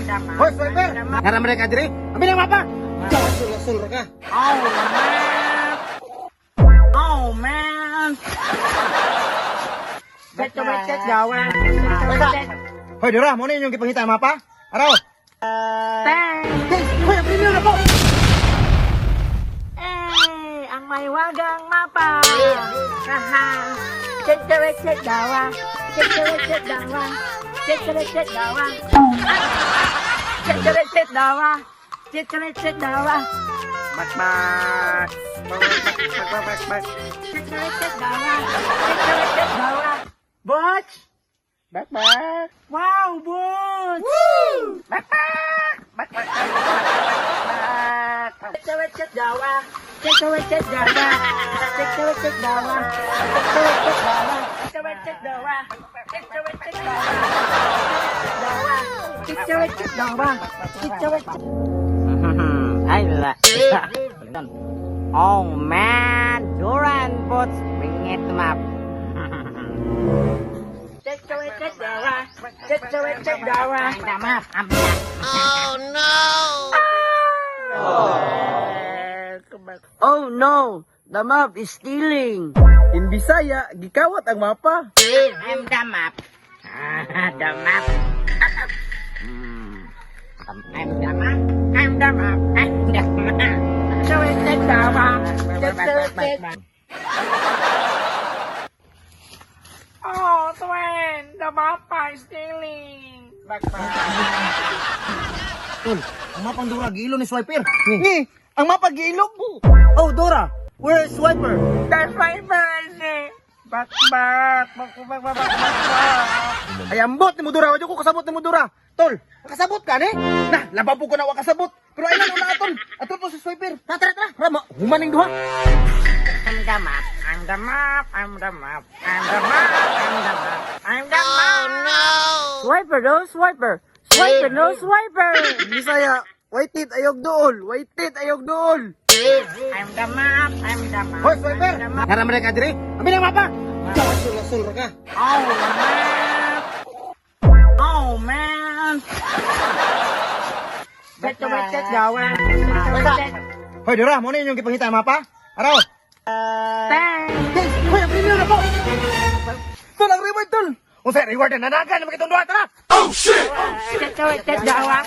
the map. Hoy, swiper! Nara man ka diri? Abi nang mapa. Sul ka. Oh, man. Oh, man. Check the check dawa. Check. Hoy, Dora, mo na inyong gipangita ang mapa? Araw. Thanks. Hoy, ang premium na po. Eh, ang mahiwagang mapa. Haha. Check the check dawa. Check the check dawa. Check the check dawa. Check the check dawa. Check the check dawa. Bak bak. Bak bak bak bak bak. Check the check dawa. Check the check dawa. Butch! Bak bak. Wow, Butch! Bak bak. Bak bak bak bak. Check the check dawa. Check the check dawa. Check the check dawa. Check the check dawa. Check the check dawa. Check the check dawa. Check the check dawa. Check the check. Ay, la. Oh man, Dora and Boots, bring it map. Check the check dawa. Check the check dawa. The map. Oh no! Oh no, the map is stealing. In Bisaya, gikawat ang mapa. I'm the map. The map. I'm the map. I'm the map. I'm the map. So it's the map. It's the Oh, Twan, the map is stealing. Tol, ang mapang Dora, giilo ni Swiper. Ni, ang mapa giilog. Oh, Dora, where is Swiper? The swiper is back, back, back, back, back, back, back. Ay, ambot ni mo Dora, wa ko kasabot ni mo Dora. Tol, kasabot ka ni? Na, labaw po ko na wa kasabot. Pero ay na na atol. Atol po si Swiper. Tara, tara, tara. Rama, humaning duha. I'm the map. I'm the map. I'm the map. I'm the map. I'm the map. I'm the map. Oh no! Swiper, no swiper. Swiper, no swiper. In Bisaya, white teeth ayog dool. White teeth ayog dool. I'm the map. I'm the map. Hoy, Swiper. I'm the map. Nara man ka diri? Abi nang mapa. Sul ka. Oh man. Oh man. Check the check dawa. Check. Hoy, Dora, mo na inyong gipangita ang mapa? Araw. Thanks. Hoy, ang premium na po. Tol, ang reward, tol. Unsa reward na nanagan naman kitong duha, tara. Check the check dawa.